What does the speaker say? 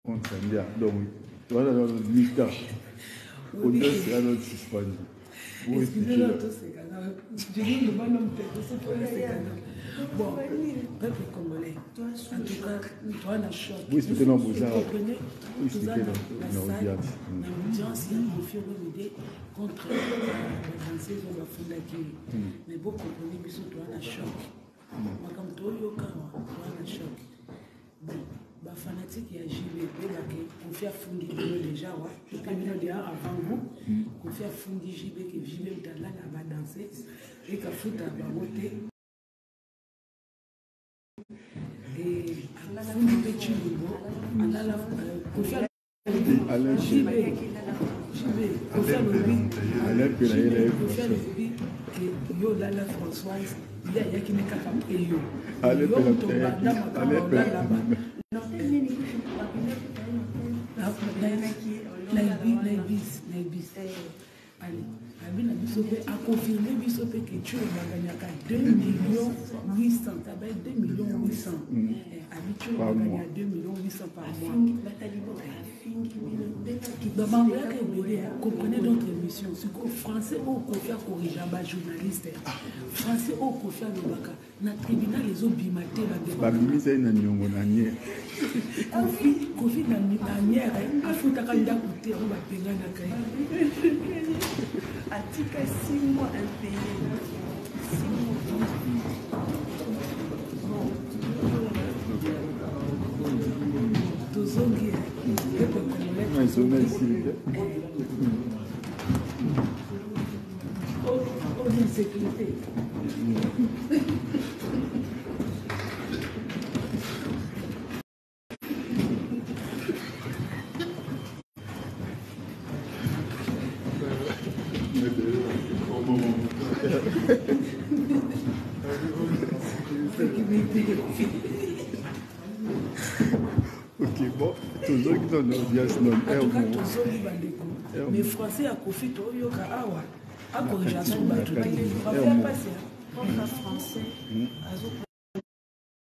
Contre India. Donc, voilà dans notre mi-temps. Audience sera notre suspendu. Excusez-moi, Bon, peuple congolais, en tout cas, toi, na choc. Oui, c'était dans Bozar. Comprenez Oui, c'était dans l'audience. Na audience, il y a Koffi Olomide contre Français, ils ont bafundaki. Mais bon, comprenez, biso toi, na choc. Makambo toyoka, toi, na choc. Bon, ba fanatique ya JB boyeba ke Koffi afundi bino deja awa tope bino deja avant vous. Koffi afundi JB ke JB moto alala ba danseuse ekafuta bango te. Afundi mpe Tshilombo alala Koffi JB JB Koffi alobi Koffi alobi ke yo olala Françoise ye ayaki ne kaka mpe yo yo moto obanda makambo olala na ibis ale abi na biso mpe aconfirme biso mpe ke tio baganyaka 2 millions 800 tabai 2 millions 800 abi tio baganya 2 millions 800 par mois. Bamambo yaka ebele, comprenez d'autres émissions. Sikoyo français oyo Koffi akorija bajournaliste, français oyo Koffi alobaka na tribunal ezobima te. Babimisa ye na niongo na niere. Koffi na niere afutaka ndako te, yango babenganaka ye. Atika 6 mois impayé. 6 mois. Tozongi peuple congolais. Oyo sécurité. Ok, bon, tozongi na audience non. En tout cas, tozongi bandeko. Mais français ya Koffi toyoka awa akorija so bato te. Français.